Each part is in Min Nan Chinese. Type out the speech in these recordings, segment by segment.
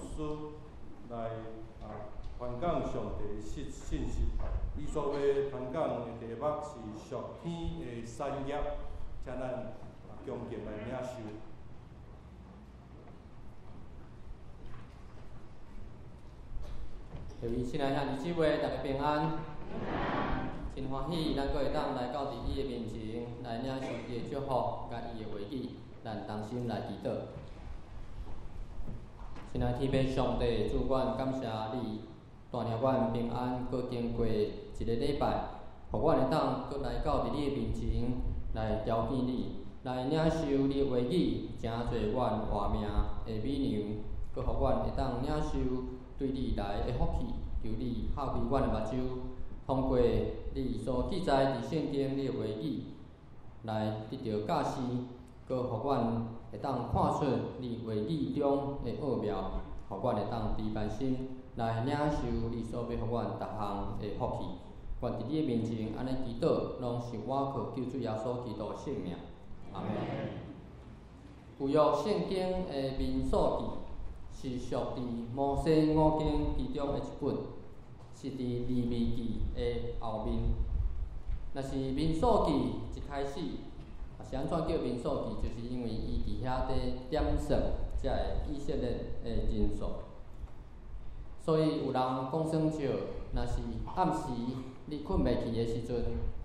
師來傳講上帝的信信息。伊所欲傳講的題目是屬天的產業，請咱恭敬來領受。各位親愛兄弟姊妹，大家平安。真歡喜，咱閣會當來到佇伊的面前，來領受伊的祝福佮伊的話語，咱同心來祈禱。親愛天父上帝，主，阮感謝你，帶領阮平安，閣經過一个禮拜，予阮會當閣來到佇你的面前，來朝見你，來領受你的話語，成做阮活命的美糧，閣予阮會當領受對你來的福氣，求你敲開阮的目睭，通過你所記載佇聖經你的話語，來得著教示，閣予阮會當看出你話語中的奧妙，予阮會當悲哀心來領受你所欲予阮逐項的福氣。願佇你的面前按呢祈禱，攏是倚靠救主耶穌基督的聖名。阿們。舊約聖經的民數記是屬佇摩西五經其中的一本，是佇利未記的後面。若是民數記一開始，是按怎叫民數記？就是因為伊佇遐咧點算這个以色列的人數。所以有人講耍笑，若是暗時你睏袂去的時陣，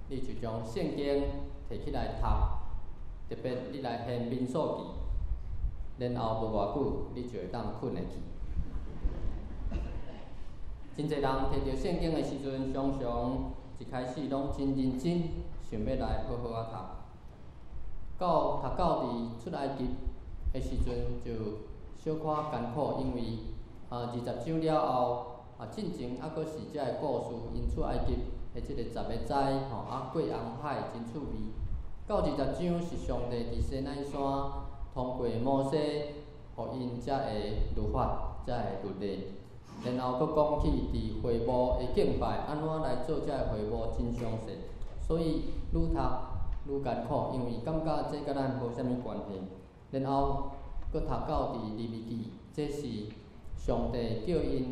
你就將聖經提起來讀，特別你來掀民數記，然後無偌久，你就會當睏會去。真濟人提著聖經的時陣，常常一開始攏真認真，想欲來好好仔讀。到讀到佇出埃及的時陣，就小可艱苦，因為20章了後，進前猶閣是這个故事，𪜶出埃及的這个十个災吼，過紅海真趣味。到20章是上帝佇西奈山通過摩西，予𪜶才會律法，才會律例。然後閣講起佇會幕的敬拜，按怎來做這个會幕真詳細。所以愈讀愈艱苦，因為感覺這佮咱無啥物關係。然後閣讀到佇利未記，這是上帝叫𪜶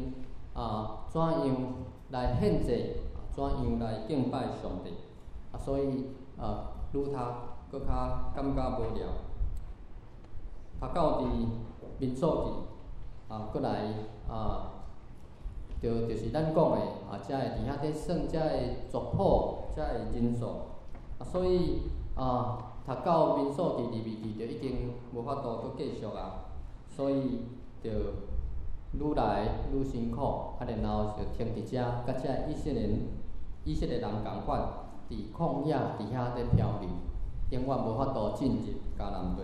怎樣來獻祭，怎樣來敬拜上帝。所以愈讀閣較感覺無聊。讀到佇民數記，閣來就是咱講的才會佇遐咧算這个族譜，這个人數。所以讀到民數記、利未記就已經無法度閣繼續啊，所以就愈來愈辛苦，然後就停佇遮，佮這以色列人仝款，佇曠野佇遐咧漂流，永遠無法度進入迦南地。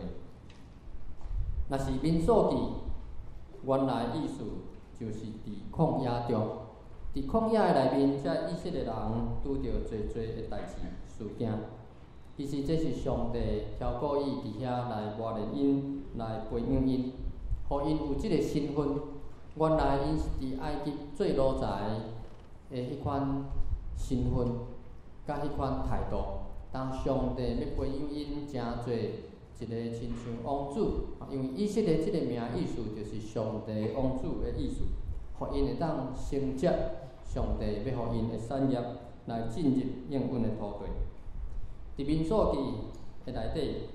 若是民數記，原來意思就是佇曠野中，佇曠野的內面，這以色列人拄著濟濟的代誌事件。其實這是上帝挑故意佇遐來磨練𪜶，來培養𪜶，予𪜶有這个身份。原來𪜶是佇埃及做奴才的彼款身份，佮彼款態度。當上帝欲培養𪜶成做一个親像王子，因為以色列這个名意思就是上帝王子的意思，予𪜶會當承接上帝欲予𪜶的產業來進入應允的土地。佇民數記的內底，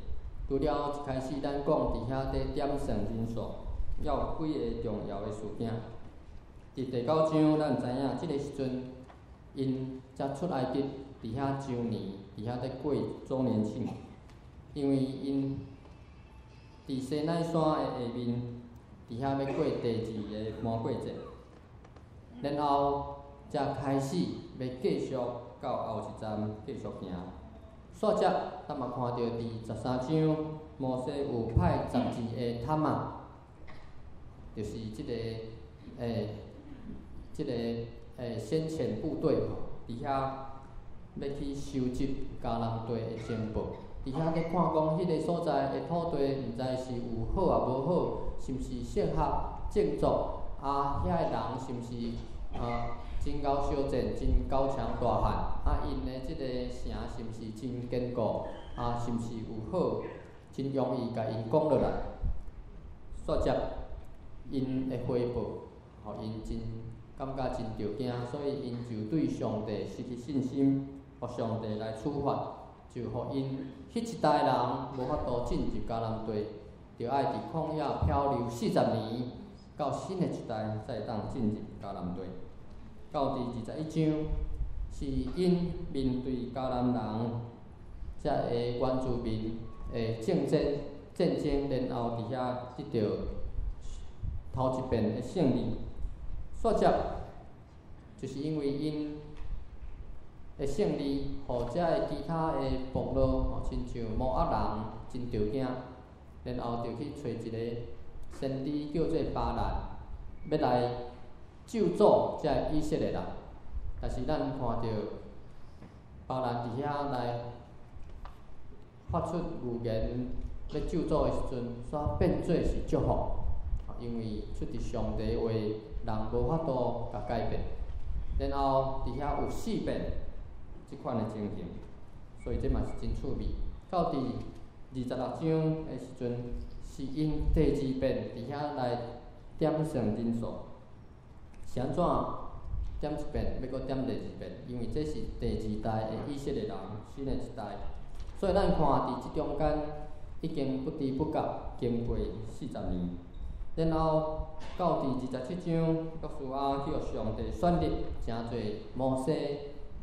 除了一開始咱講佇遐咧點算人數，猶有幾个重要的事件。佇第九章，咱知影這个時陣，𪜶才出埃及，佇遐周年，佇遐咧過周年慶，因為𪜶佇西奈山的下面，佇遐欲過第二个盤粿節，然後才開始欲繼續到後一站繼續行。煞接，咱嘛看著佇13章，摩西有派12个探馬，就是這个先遣部隊吼，佇遐欲去收集迦南地的情報，佇遐咧看講，彼个所在的土地，毋知是有好抑無好，是毋是適合種作？遐个人是毋是真𠢕相戰，真堅強大漢？𪜶的這个城是毋是真堅固？是毋是有好？真容易共𪜶講落來。煞接 𪜶的回報，予𪜶真感覺真著驚，所以𪜶就對上帝失去信心，予上帝來處罰，就予𪜶彼一代人無法度進入迦南地，著愛佇曠野漂流40年，到新的一代才會當進入迦南地。到佇21章，是𪜶面對迦南人遮个原住民的競爭戰爭，然後佇遐得著頭一遍的勝利。煞接就是因為𪜶的勝利，予遮个其他的部落，吼，親像摩押人真著驚，然後就去揣一個先知叫做巴蘭，欲來咒詛遮个以色列人。但是咱看著巴蘭佇遐來發出預言，欲咒詛的時陣，煞變做是祝福，因為出佇上帝話，人無法度共改變。然後佇遐有四遍這款的情形，所以這嘛是真趣味。到佇26章的時陣，是𪜶第二遍佇遐來點算人數，是按怎點一遍，欲閣點第二遍？因為這是第二代的以色列人，新的一代。所以咱看佇這中間已經不知不覺經過40年，然後到佇27章，約書亞去予上帝選立，成做摩西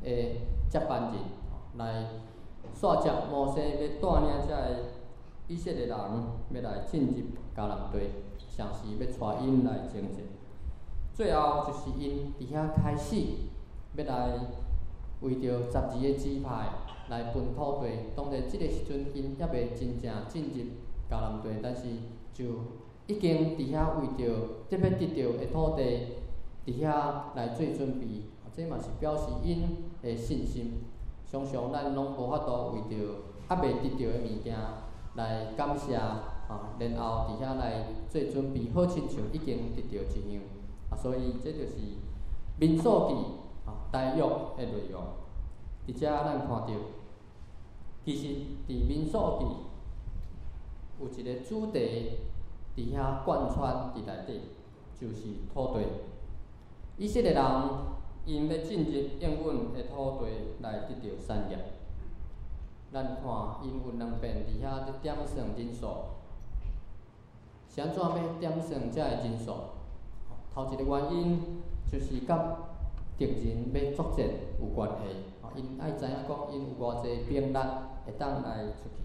的接班人，來煞接摩西欲帶領遮个以色列人欲來進入迦南地，同時欲帶𪜶來征戰。最後就是𪜶佇遐開始欲來為著12個支派來分土地。當然，這个時陣𪜶猶未真正進入迦南地，但是就已經佇遐為著得欲得著的土地，佇遐來做準備。這嘛是表示𪜶的信心。常常咱攏無法度為著猶未得著的物件來感謝，啊，然後佇遐來做準備，好親像已經得著一樣。啊，所以這就是民數記啊大約的內容。佇遮咱看著，其實佇民數記有一個主題佇遐貫穿佇內底，就是土地。以色列人𪜶欲進入應允的土地來得著產業。咱看𪜶有兩遍佇遐咧點算人數，是按怎欲點算遮个人數？頭一個原因就是佮敵人欲作戰有關係，𪜶愛知影講𪜶有偌濟兵力會當來出去。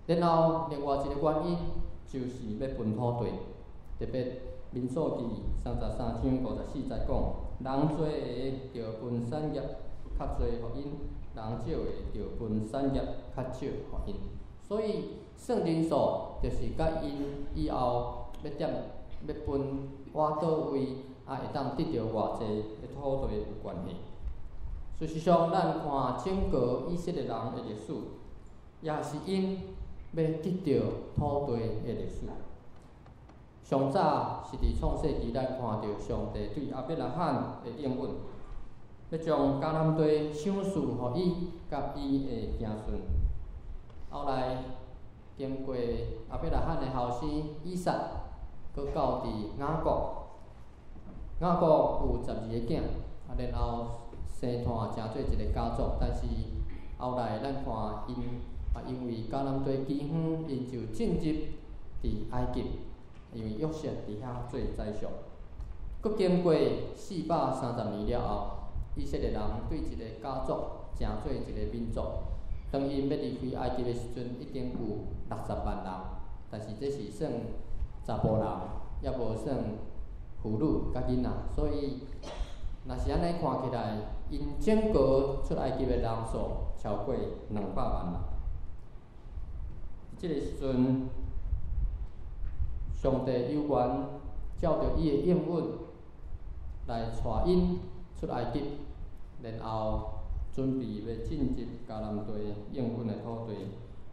然後另外一個原因就是欲分土地，特別民數記33章54節講，人濟的著分產業較濟予𪜶，人少的著分產業較少予𪜶。所以算人數就是佮𪜶以後欲點欲分倚佗位，啊會當得著偌濟的土地有關係。事實上，咱看整個以色列人的歷史，也是𪜶欲得著土地的歷史。上早是佇創世記，咱看著上帝對亞伯拉罕的應允，欲將迦南地賞賜予伊佮伊的子孫。後來經過亞伯拉罕的後生以撒，閣到佇雅各，雅各有12個囝，啊，然後生湠成做一個家族。但是後來咱看𪜶啊，因為迦南地饑荒，𪜶就進入佇埃及，因為約瑟佇遐做宰相。閣經過430年了後，以色列人對一個家族成做一個民族。當𪜶欲離開埃及的時陣，已經有60萬人，但是這是算查埔人，猶無算婦女佮囡仔，所以若是按呢看起來，𪜶整個出埃及的人數超過200萬人。這個時陣，上帝猶原照著伊的應允來帶𪜶出埃及，然後準備欲進入迦南地應允的土地，予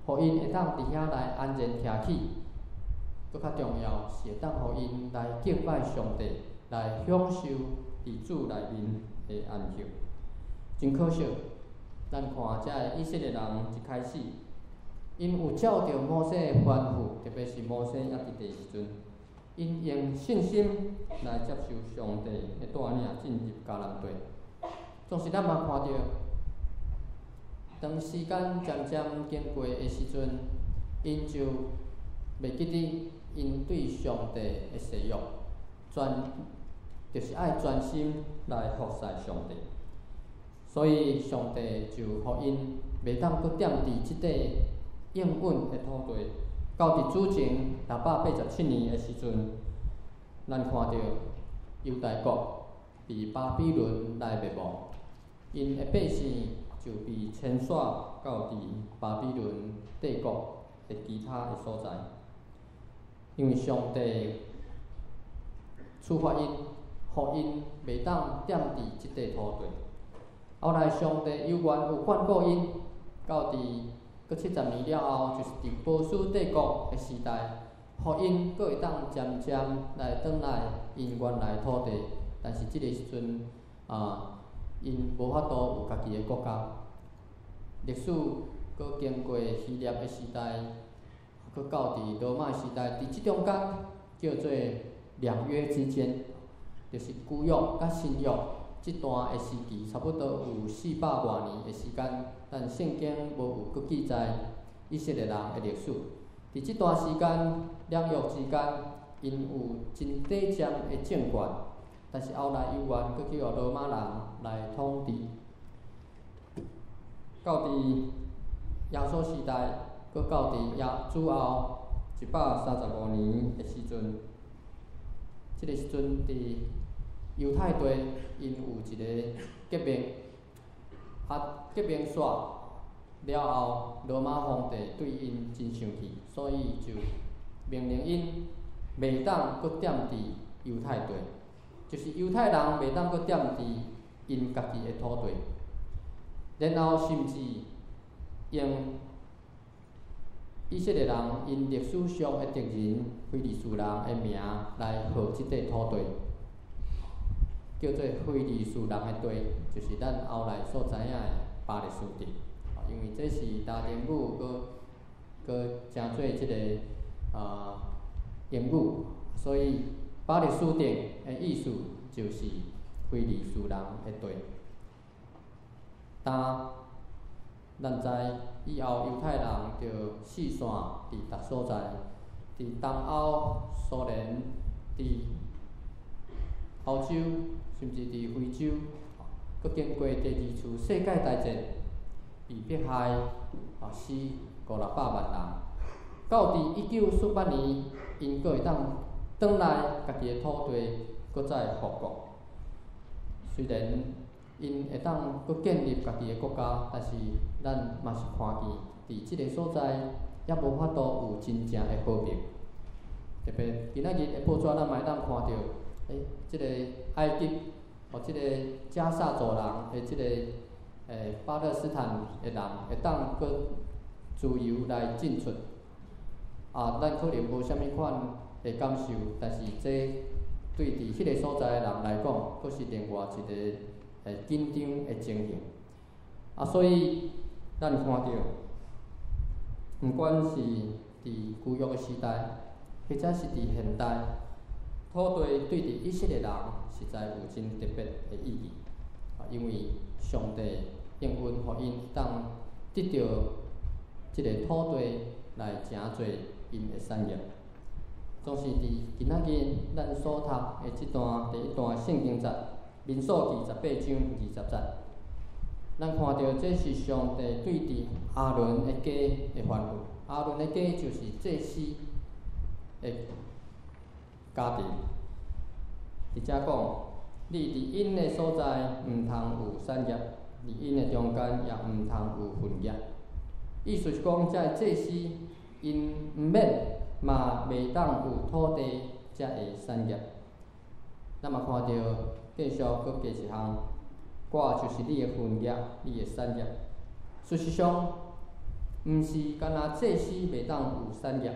𪜶會當佇遐來安然徛起。閣較重要是會當予𪜶來敬拜上帝，來享受佇主內面的安息。真可惜，咱看遮个以色列人一開始，𪜶有照著摩西的吩咐，特別是摩西猶佇地時陣， 𪜶用信心來接受上帝的帶領進入迦南地。總是咱嘛看著，當時間漸漸經過的時陣，𪜶就袂記得𪜶對上帝的誓約，就是愛專心來服侍上帝。所以上帝就予𪜶袂當閣踮佇這塊應允的土地。到佇主前687年的時陣，咱看著猶大國被巴比倫來滅亡，𪜶的百姓就被遷徙到佇巴比倫帝國的其他的所在。因為上帝處罰𪜶，予𪜶袂當踮佇這塊土地。後來上帝猶原有眷顧𪜶，到佇閣70年了後，就是佇波斯帝國的時代，予𪜶閣會當漸漸來轉來𪜶原來土地。但是這个時陣啊，𪜶無法度有家己的國家。歷史閣經過希臘的時代，閣到佇羅馬時代，佇這中間叫做兩約之間，就是舊約佮新約這段的時期，差不多有400外年的時間，咱聖經無有閣記載以色列人的歷史。佇這段時間，兩約之間，𪜶有真短暫的政權，但是後來猶原閣去予羅馬人來統治。到佇耶穌時代，閣到佇耶主後135年的時陣，這个時陣佇猶太地，𪜶有一個革命，啊，革命煞了後，羅馬皇帝對𪜶真生氣，所以就命令𪜶袂當閣踮佇猶太地，就是猶太人袂當閣踮佇𪜶家己的土地，然後甚至用以色列人𪜶歷史上的敵人非利士人的名來號這塊土地，叫做非利士人的地，就是咱後來所知影的巴勒斯坦。因為這是拉丁語，閣成做這个英語，所以巴勒斯坦的意思就是非利士人的地。但咱知以後猶太人就四散佇逐所在，佇東歐、蘇聯、佇歐洲，甚至佇非洲，閣經過第二次世界大戰，被迫害死五六百萬人。到佇1948年，𪜶閣會當轉來家己的土地，閣再復國。雖然𪜶會當閣建立家己的國家，但是咱嘛是看見，佇這个所在，猶無法度有真正的和平。特別今仔日的報紙，咱嘛會當看著，這个埃及或這个加薩走廊的這个巴勒斯坦的人，會當閣自由來進出。啊，咱可能無啥物款的感受，但是這對佇彼个所在的人來講，閣是另外一個緊張的情形。啊，所以咱看著，毋管是佇舊約的時代，或者是佇現代，土地對佇以色列人實在有真特別的意義。啊，因為上帝應允予𪜶當得著這个土地來成做𪜶的產業。總是佇今仔日咱所讀的這段第一段聖經節，民數記18章20節，咱看著這是上帝對佇亞倫的家的吩咐。亞倫的家就是祭司的家庭。佇遮講，你佇𪜶的所在毋通有產業，佇𪜶的中間也毋通有分業。意思是講，這个祭司𪜶毋免嘛袂當有土地遮个產業。咱嘛看著繼續閣加一項，我就是你的分業，你的產業。事實上，毋是干焦祭司袂當有產業，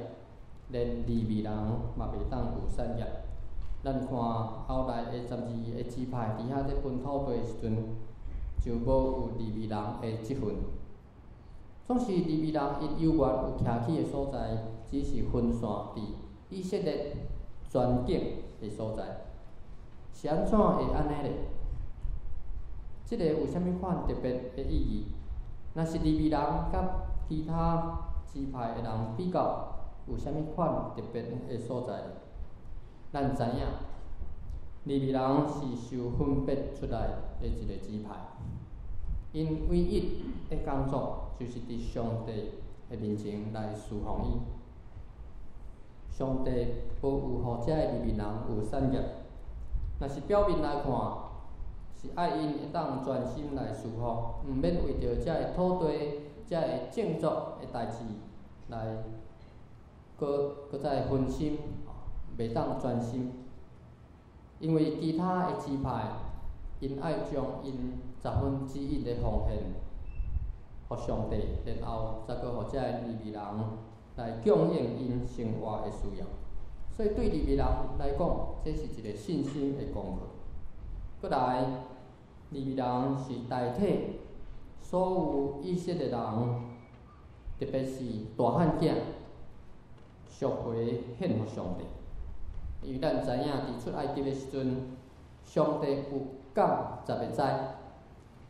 連利未人嘛袂當有產業。咱看後來的12個支派佇遐咧分土地的時陣，就無有利未人的這份。總是利未人𪜶猶原有徛起的所在，只是分散佇以色列全景的所在。是按怎會按呢咧？這个有啥物款特別的意義？若是利未人佮其他支派的人比較，有啥物款特別的所在？咱知影，利未人是受分別出來的一个支派，𪜶唯一的工作就是佇上帝的面前來侍奉伊。上帝無有予遮个利未人有產業，若是表面來看，是愛𪜶會當專心來侍奉，毋免為著遮个土地、遮个種作的代誌來閣閣再分心，袂當專心。因為其他的支派，𪜶愛將𪜶1/10的奉獻，予上帝，然後才閣予遮个利未人來供應𪜶生活的需要。所以對利未人來講，這是一个信心的功課。閣來，利未人是代替所有以色列人，特別是大漢囝，贖回獻予上帝。因為咱知影，佇出埃及的時陣，上帝有降十个災，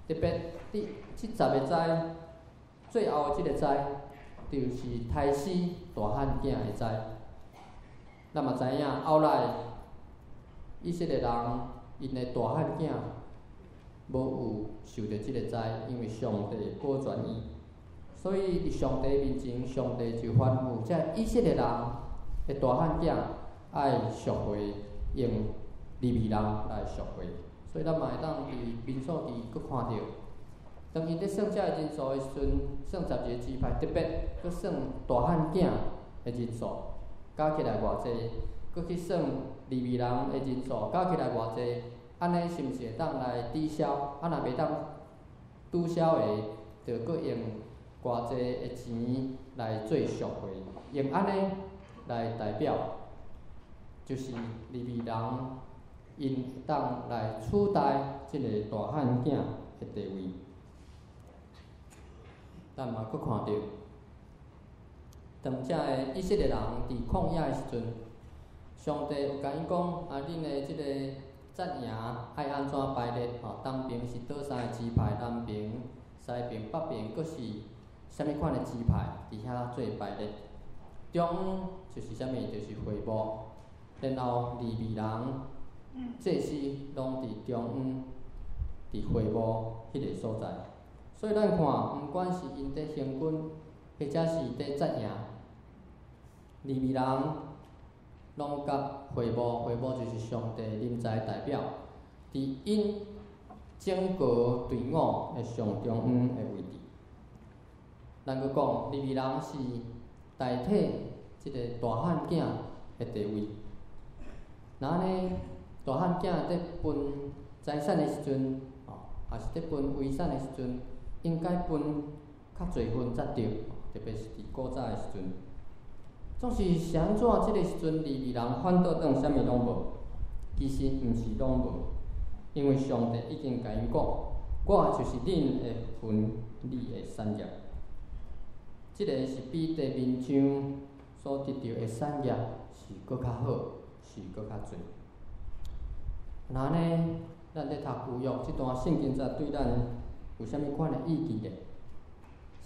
特別佇這十个災最後的這个災，就是刣死大漢囝的災。咱嘛知影，後來以色列人𪜶的大漢囝無有受著這个災，因為上帝保全伊，所以佇上帝面前，上帝就吩咐這以色列人的大漢囝愛贖回，用利未人來贖回。所以咱嘛會當佇民數記閣看著，當𪜶咧算這个人數的時陣，算十二个支派，特別閣算大漢囝的人數，加起來偌濟，閣去算利未人的人數，加起來偌濟，按呢是毋是會當來抵消？啊，若袂當抵消的，就閣用偌濟的錢來做贖回，用按呢來代表，就是利未人𪜶會當來取代這个大漢囝的地位。咱嘛閣看著，當遮个以色列人佇曠野的時陣，上帝有共𪜶講：啊，恁的這个陣營愛按怎排列？吼，東爿是佗三个支派，南爿、西爿、北爿，閣是啥物款的支派佇遐做排列？中央就是啥物？就是會幕。然後利未人祭司攏佇中央，佇會幕彼个所在。所以咱看，毋管是𪜶佇行軍，或者是佇紮營，利未人攏佮會幕，會幕就是上帝臨在代表，佇𪜶整個隊伍的上中央的位置。咱閣講，利未人是代替這個大漢囝的地位。若按呢，大漢囝佇分財產的時陣，吼，抑是佇分遺產的時陣，應該分較濟份才對，特別是佇古早的時陣。總是是按怎？這个時陣利未人反倒轉啥物攏無，其實毋是攏無，因為上帝已經共𪜶講，我就是恁的份，你的產業。這个是比地面上所得著的產業是閣較好，是閣較濟。若按呢，咱咧讀舊約這段聖經節對咱有啥物款的意義咧？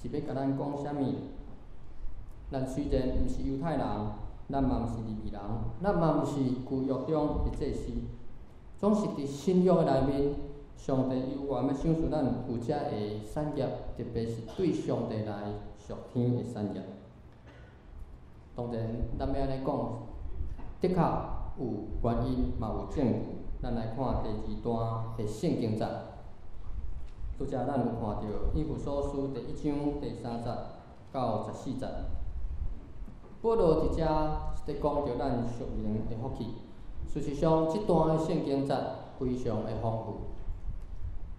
是欲共咱講啥物？咱雖然毋是猶太人，咱嘛毋是利未人，咱嘛毋是舊約中的祭司，總是佇新約的內面，上帝猶原欲賞賜咱有遮个產業，特別是對上帝來屬天的產業。當然，咱欲按呢講，的確有原因，嘛有證據。咱來看第二段的聖經節，拄才咱有看著以弗所書第一章第三節到14節。保羅佇遮是佇講著咱屬靈的福氣。事實上，這段的聖經節非常的豐富。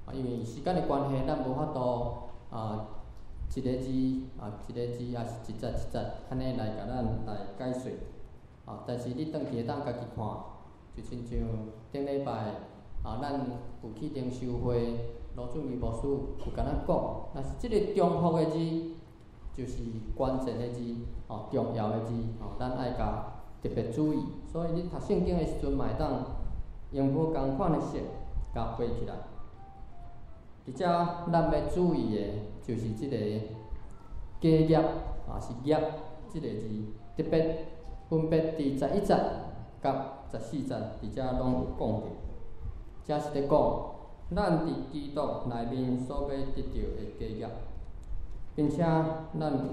啊，因為時間的關係，咱無法度啊一个字啊一个字，抑是一節一節按呢來共咱來解說。啊，但是你轉去會當家己看，就親像頂禮拜啊，咱有去靈修會，羅俊義牧師有共咱講，若是這个重複的字，就是關鍵的字，哦，重要的字，哦，咱愛共特別注意。所以你讀聖經的時陣，嘛會當用無仝款的色共畫起來。佇遮咱欲注意的，就是這个家業，抑是業這个字，特別分別佇11節佮14節，佇遮攏有講著。這是咧講，咱佇基督內面所欲得著的家業，並且咱有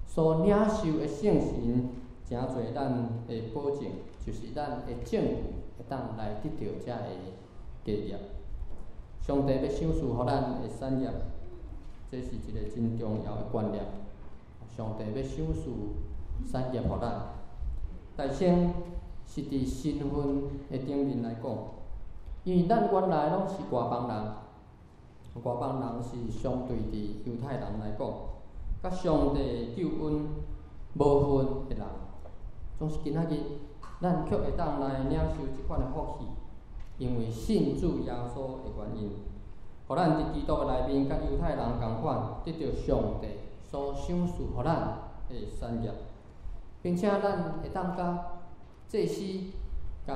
所領受的聖神，成做咱的保證，就是咱的證據，會當來得著這个家業。上帝欲賞賜予咱的產業，這是一个真重要的觀念。上帝欲賞賜產業予咱，大先是佇身份的頂面來講，因為咱原來攏是外邦人，外邦人是相對佇猶太人來講，佮上帝救恩無份的人，總是今仔日咱卻會當來領受這款的福氣。因為信主耶穌的原因，予咱佇基督的內面，佮猶太人仝款，得著上帝所賞賜予咱的產業，並且咱會當佮祭司、佮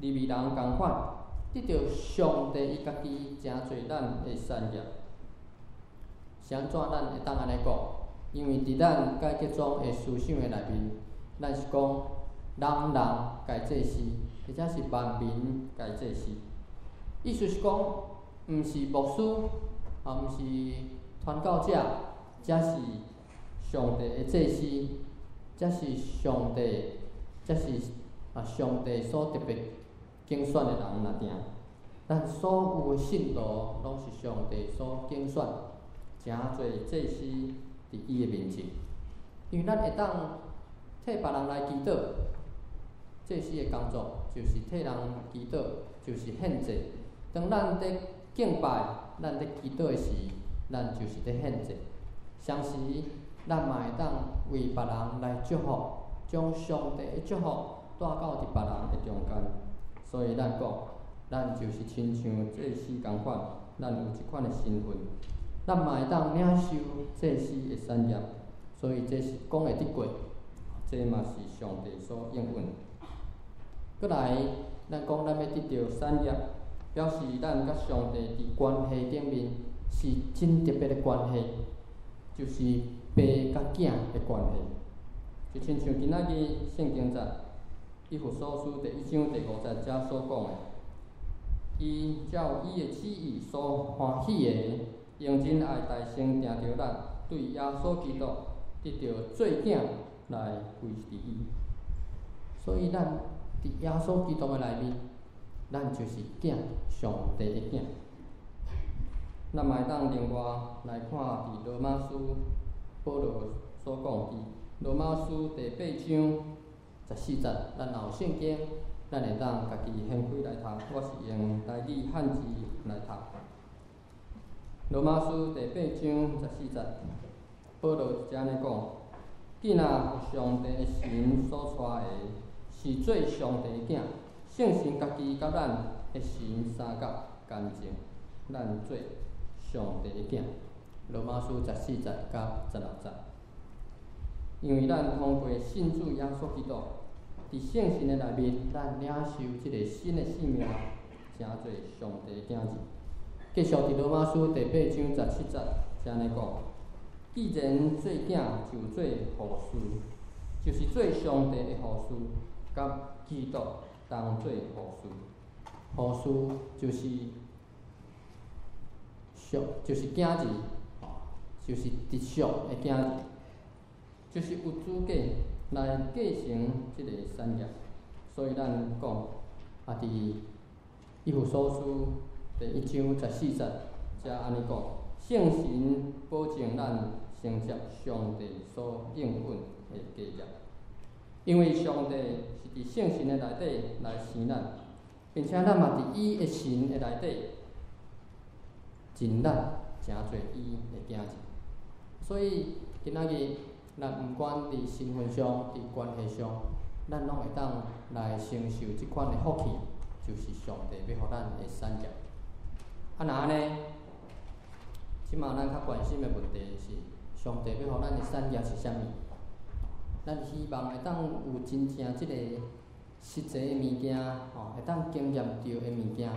利未人仝款，得著上帝伊家己成做咱的產業。是按怎咱會當按呢講？因為佇咱改革宗的思想的內面，咱是講人人皆祭司，或者是萬民皆祭司。意思是講，毋是牧師，也毋是傳教者，才是上帝的祭司，才是上帝，才是上帝所特別揀選的人爾爾。咱所有的信徒攏是上帝所揀選，成做祭司佇伊的面前。因為咱會當替別人來祈禱，祭司的工作就是替人祈禱，就是獻祭。當咱佇敬拜、咱佇祈禱的時，咱就是佇獻祭。同時，咱嘛會當為別人來祝福，將上帝的祝福帶到佇別人的中間。所以咱講，咱就是親像祭司仝款，咱有這款的身份，咱嘛會當領受祭司的產業。所以這是講會得過，這嘛是上帝所應允。閣來，咱講咱欲得著產業，表示咱佮上帝佇關係頂面是真特別的關係，就是爸佮囝的關係。就親像今仔日聖經節，以弗所書第1章第5節遮所講的，伊照伊的旨意所歡喜的，用仁愛代先定著咱，對耶穌基督得著做囝來歸佇伊。所以咱佇耶穌基督的內面，咱就是囝，上帝的囝。咱嘛會當另外來看佇羅馬書保羅所講佇羅馬書第8章14節，咱若有聖經，咱會當家己掀開來讀。我是用台語漢字來讀。羅馬書第八章十四節，保羅是按呢講：囝若予上帝的神所帶的，是做上帝的囝，聖神家己佮咱的神相佮見證，咱做上帝的囝。羅馬書14節佮16節，因為咱通過信主耶穌基督，佇聖神的內面，咱領受這个新的生命，成做上帝的囝兒。繼續佇羅馬書第8章17節，是按呢講：既然做囝，就做後嗣，就是做上帝的後嗣，佮基督同做後嗣。後嗣就是屬，就是囝兒，就是直屬的囝兒，就是有資格來繼承這个產業。所以咱講，佇以弗所書第1章14節，才按呢講：聖神保證咱承接上帝所應允的家業，因為上帝是佇聖神的內底來生咱，並且咱嘛佇伊的神的內底認咱成做伊的囝兒。所以今仔日咱毋管佇身份上、佇關係上，咱攏會當來承受這款的福氣，就是上帝欲予咱的產業。啊，若按呢，這馬咱較關心的問題是，上帝欲予咱的產業是啥物？咱希望會當有真正這個實際的物件，吼，會當經驗著的物件，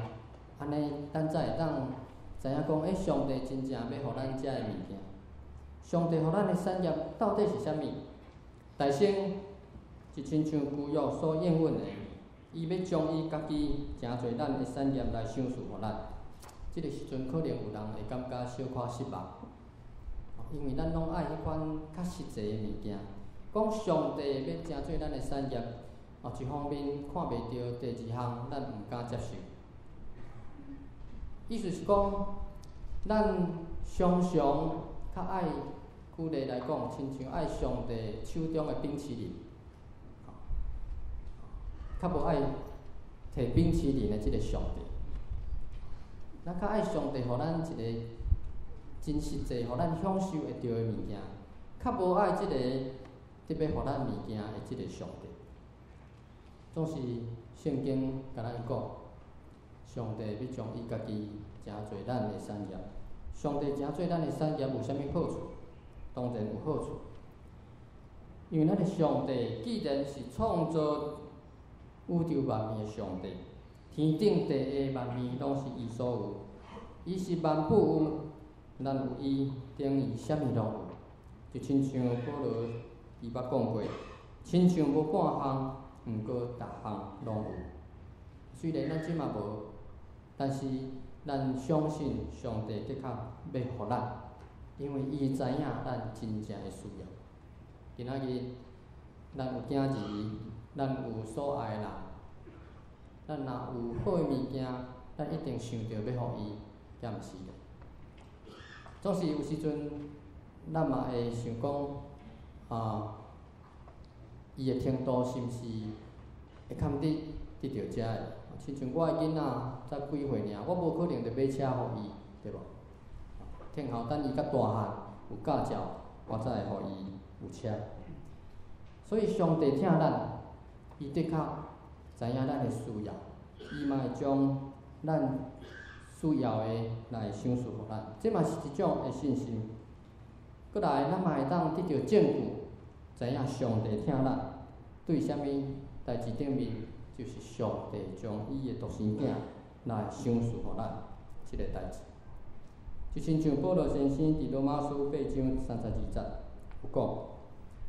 按呢，咱才會當知影講，上帝真正欲予咱遮的物件。上帝予咱的產業到底是啥物？大先就親像舊約所應允的，伊欲將伊家己誠濟咱的產業來賞賜予咱。這个時陣可能有人會感覺小可失望，因為咱攏愛彼款較實際的物件。講上帝欲成做咱的產業，哦，一方面看袂著，第二項咱毋敢接受。意思是講，咱常常較愛，舉例來講，親像愛上帝手中的冰淇淋，較無愛提冰淇淋的這个上帝。咱較愛上帝予咱一个真實際，予咱享受會著的物件，較無愛這个特別予咱物件的這个上帝。總是聖經共咱講，上帝欲將伊家己成做咱的產業。上帝成做咱的產業有啥物好處？當然有好處，因為咱的上帝既然是創造宇宙萬物的上帝，天頂地下萬物攏是伊所有，伊是萬富有，咱有伊等於啥物攏有。就親像保羅伊捌講過，親像無半項，毋過逐項攏有。雖然咱這馬無，但是咱相信上帝的確欲予咱，因為伊知影咱真正的需要。今仔日咱有囝兒，咱有所愛的人，咱若有好的物件，咱一定想著欲予伊，敢毋是？總是有時陣，咱嘛會想講，啊，伊的程度是毋是會堪得得著遮的？親像我的囡仔才幾歲爾，我無可能就買車予伊，對無？聽候等伊較大漢有駕照，我才會予伊有車。所以上帝疼咱，伊的確知影咱的需要，伊嘛會將咱需要的來賞賜予咱，這嘛是一種的信心。閣來，咱嘛會當得著證據，知影上帝疼咱，對啥物代誌頂面，就是上帝將伊的獨生囝來賞賜予咱這個代誌。就親像保羅先生佇羅馬書8章32節有講，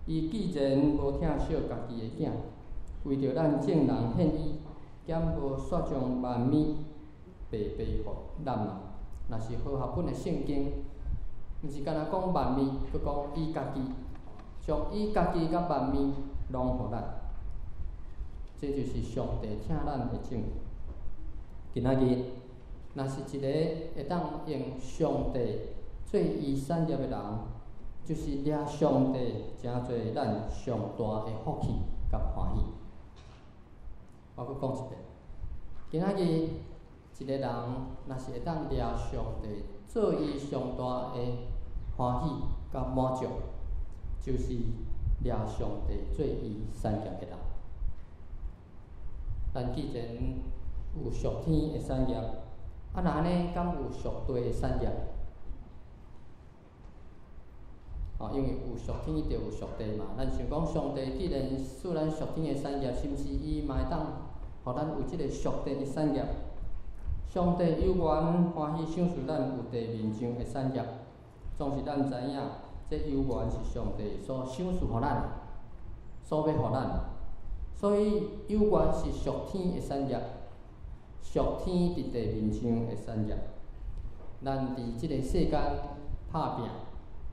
伊既然無疼惜家己的囝，為著咱眾人獻伊，敢無煞將萬物白白予咱嗎？若是和合本的聖經，毋是干焦講萬物，閣講伊家己，將伊家己佮萬物攏予咱，這就是上帝疼咱的證據。今仔日，若是一個會當用上帝做伊產業的人，就是掠上帝成做咱上大的福氣佮歡喜。我閣講一遍，今仔日一個人若是會當掠上帝做伊上大的歡喜佮滿足，就是掠上帝做伊產業的人。咱既然有屬天的產業，啊，若按呢，敢有屬地的產業？哦，因為有屬天就有屬地嘛。咱想講，上帝既然賜咱屬天的產業，是毋是伊嘛會當予咱有這个屬地的產業？上帝有緣歡喜賞賜咱有地面上的產業，總是咱知影，這有緣是上帝所賞賜予咱的，所欲予咱的。所以有緣是屬天的產業，屬天佇地面上的產業。咱佇這个世間拍拼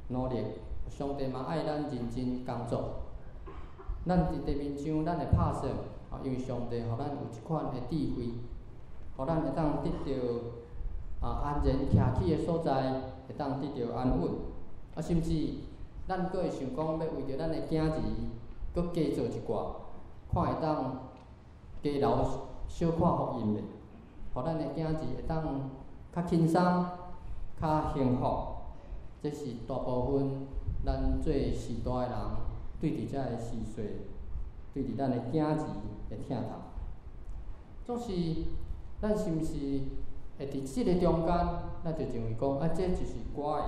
努力，上帝嘛愛咱認真工作。咱佇地面上，咱會拍算，因為上帝予咱有這款的智慧，予咱會當得著安然徛起的所在，會當得著安穩。啊，甚至咱閣會想講，欲為著咱的囝兒，閣加做一寡，看會當加留小可福蔭袂，予咱的囝兒會當較輕鬆、較幸福。這是大部分咱做序大的人對佇遮个時勢，對佇咱的囝兒的疼痛。總是咱是毋是會佇這个中間，咱就認為講啊，這就是我的，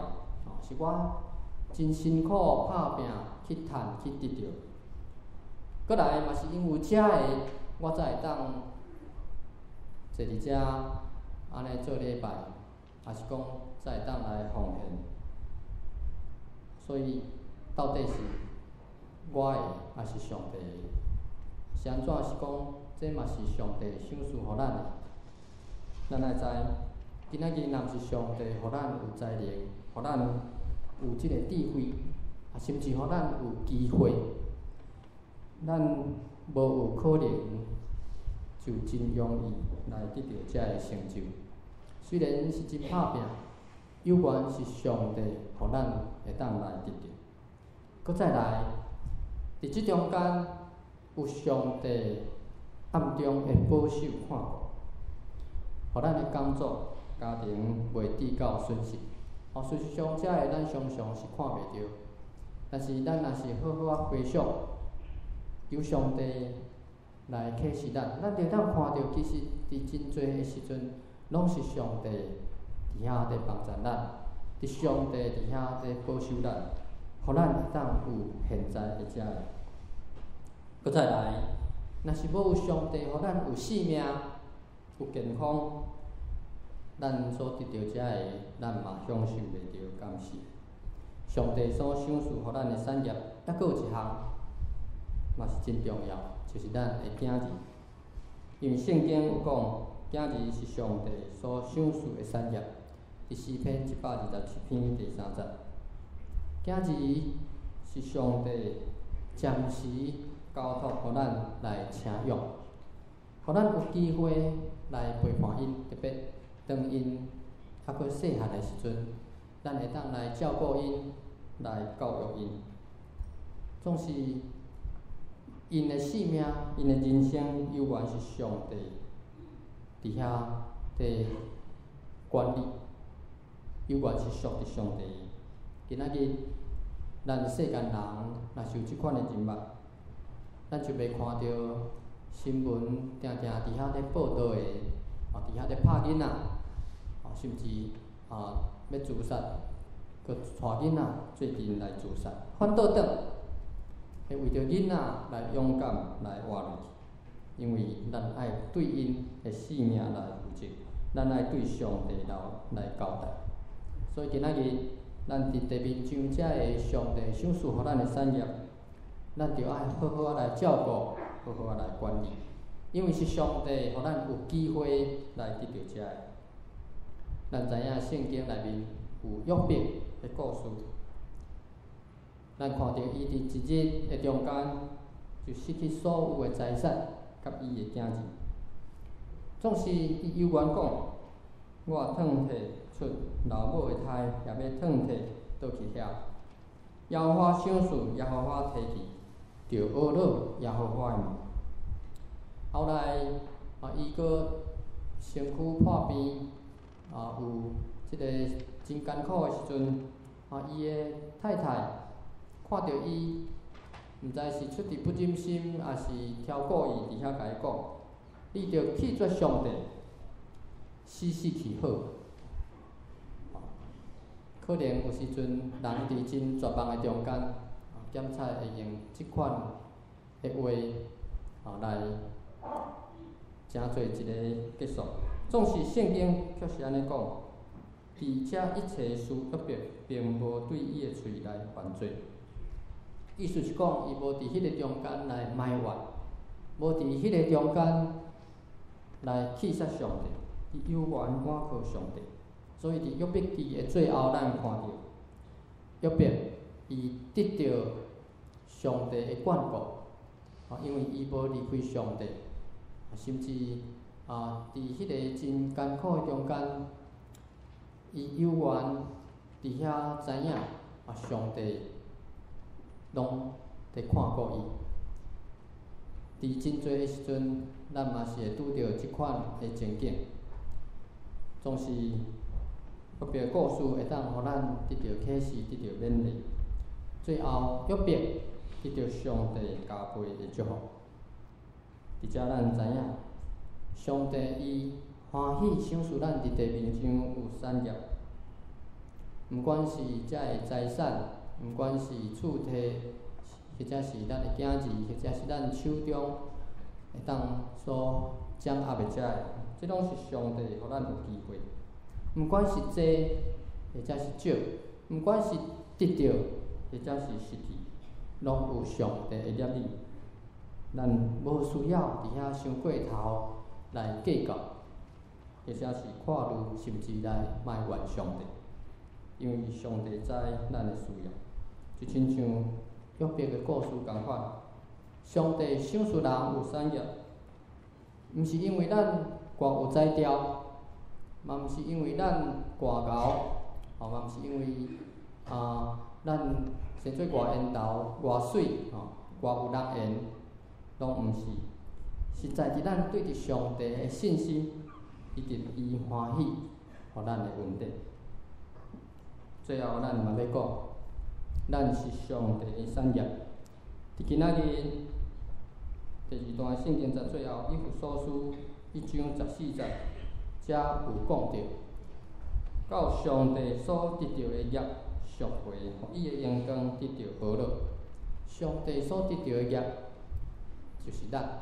是我真辛苦拍拚去趁去得著。閣來嘛是因為遮个，我才會當坐佇遮按呢做禮拜，抑是講才會當來奉獻。所以到底是我的，抑是上帝的？是按怎是講，這嘛是上帝賞賜予咱的。咱愛知，今仔日若毋是上帝予咱有才能，予咱有這個智慧，啊，甚至予咱有機會，咱無有可能就真容易來得著這个成就。雖然是真拍拚，猶原是上帝予咱會當來得著。閣再來，佇這中間有上帝暗中的保守看顧，予咱的工作、家庭袂致到損失。哦，事實上，這个咱常常是看袂著，但是咱若是好好仔回想，求上帝來啟示咱，咱就會當看著，其實佇真濟的時陣，攏是上帝佇遐佇幫助咱，佇上帝佇遐佇保守咱，予咱會當有現在的這个。閣再來，若是無有上帝，予咱有性命、有健康，咱所得著這个，咱嘛享受袂著敢是。上帝所賞賜予咱的產業，抑閣有一項，嘛是真重要，就是咱的囝兒。因為聖經有講，囝兒是上帝所賞賜的產業。佇詩篇127篇第三節，囝兒是上帝暫時交託予咱來請養，予咱有機會來陪伴𪜶，特別當𪜶猶閣細漢的時陣，咱會當來照顧𪜶，來教育𪜶。總是𪜶的性命、𪜶的人生，猶原是上帝佇遐佇管理，猶原是屬佇上帝。今仔日，咱世間人若是有這款的人物，咱就袂看著新聞定定佇遐咧報導的，哦，佇遐咧拍囡仔，哦，甚至啊欲自殺，閣帶囡仔做陣來自殺，反倒轉，會為著囡仔來勇敢來活落去，因為咱愛對𪜶的性命來負責，咱愛對上帝來來交代。所以今仔日，咱佇地面上遮个上帝賞賜予咱的產業，咱著愛好好仔來照顧，好好仔來管理，因為是上帝予咱有機會來得著遮个。咱知影聖經內面有約伯的故事，咱看著伊佇一日的中間就失去所有的財產佮伊的囝兒，總是伊猶原講：我褪退出老母的胎，也欲褪退倒去遐。耶和華賞賜，耶和華提去，著阿樂耶和華的名。後來啊，伊閣身軀破病，啊，有這个真艱苦的時陣，啊，伊的太太看著伊，毋知是出佇不忍心，抑是挑故意佇遐共伊講：你著棄絕上帝，死死去好。可能有時陣人佇真絕望的中間，檢查會用這款的話，啊來成做一个結束。總是聖經卻是按呢講，佇這一切事約伯並無對伊的喙來犯罪。意思是講，伊無佇彼个中間來埋怨，無佇彼个中間來棄殺上帝，伊猶原倚靠上帝。所以佇約伯記的最後，咱看著約伯伊得著上帝的眷顧，啊，因為伊無離開上帝，甚至啊，佇彼个真艱苦的中間，伊猶原佇遐知影啊，上帝攏佇看顧伊。佇真濟的時陣，咱嘛是會拄著這款的情景，總是約伯故事會當予咱得著啟示，得著勉勵。最後，約伯得著上帝加倍的祝福。佇遮咱知影，上帝伊歡喜賞賜咱佇地面上有產業，毋管是遮的財產，毋管是厝地、或者是咱的囝兒，或者是咱手中會當所掌握的這个，這攏是上帝予咱有機會。毋管是濟或者是少，毋管是得著或者是失去，攏有上帝的攝理。咱無需要佇遐傷過頭來計較，或者是看慮，甚至來埋怨上帝，因為上帝知咱的需要。就親像約伯的故事仝款，上帝賞賜人有產業，毋是因為咱偌有才調，嘛毋是因為咱偌𠢕，吼嘛毋是因為啊咱生做偌緣投、偌媠，吼偌有人緣，攏毋是。實在佇咱對佇上帝的信心，以及伊歡喜予咱的恩典。最後，咱嘛欲講，咱是上帝的產業。佇今仔日第二段聖經在最後，以弗所書1章14節，遮有講著，到上帝所得著的業贖回，予伊的榮光得著和樂。上帝所得著的業，就是咱。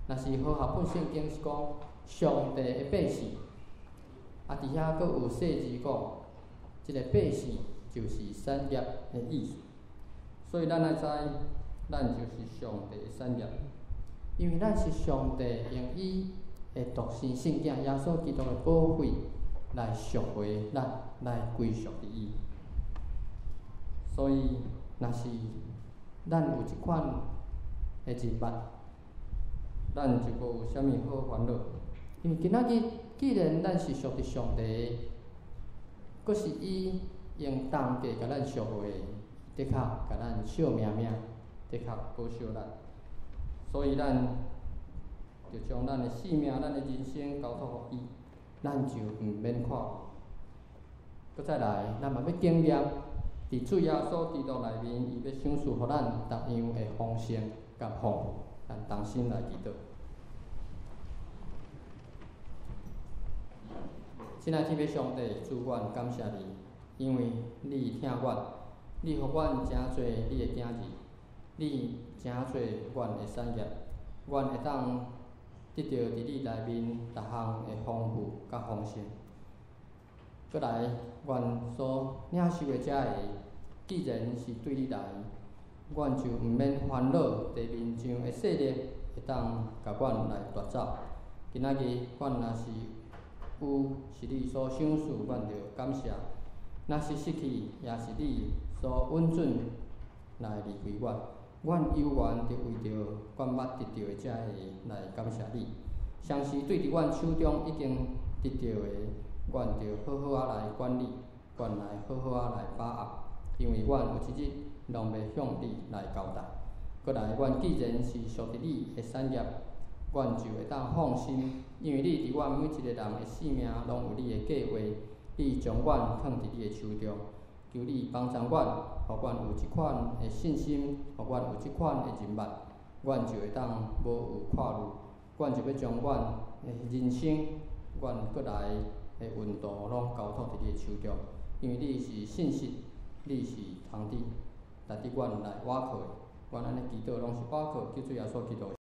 若是和合本聖經是講上帝的百姓，啊，佇遐閣有細字講，這个百姓就是產業的意思。所以咱愛知，咱就是上帝的產業，因為咱是上帝用伊的獨生聖子耶穌基督的寶血來贖回咱，來歸屬佇伊。所以，若是咱有這款的認捌，咱就無啥物好煩惱。因為今仔日既然咱是屬佇上帝，閣是伊用重價共咱贖回的，的確共咱惜命命，的確保守咱。所以咱就將咱的性命、咱的人生交託予伊，咱就毋免看。閣再來，咱嘛欲經驗，佇主耶穌基督內面，伊欲賞賜予咱逐樣的豐盛佮豐富，咱同心來祈禱。親愛的天父上帝，主，阮感謝你，因為你疼阮，你予阮成做你的囝兒，你成做阮的產業，阮會當得著佇你內面逐項的豐富佮豐盛。閣來，阮所領受的這个，既然是對你來，阮就毋免煩惱地面上的勢力會當共阮來奪走。今仔日，阮若是有是你所賞賜，阮就感謝；若是失去，也是你所允准來離開阮。阮猶原就為著阮捌得著的這个來感謝你。相是對佇阮手中已經得著的，阮著好好仔來管理，阮來好好仔來把握，因為阮有一日攏欲向你來交代。閣來，阮既然是屬佇你的產業，阮就會當放心，因為你佇阮每一个人的性命攏有你的計劃，你將阮囥佇你的手中，求你幫助阮，予阮有這款的信心，予阮有這款的認捌，阮就會當無有看慮，阮就欲將阮的人生，阮閣來的運途攏交託佇你的手中，因為你是信實，你是通得，值得阮來倚靠的。阮按呢祈禱攏是倚靠救主耶穌基督。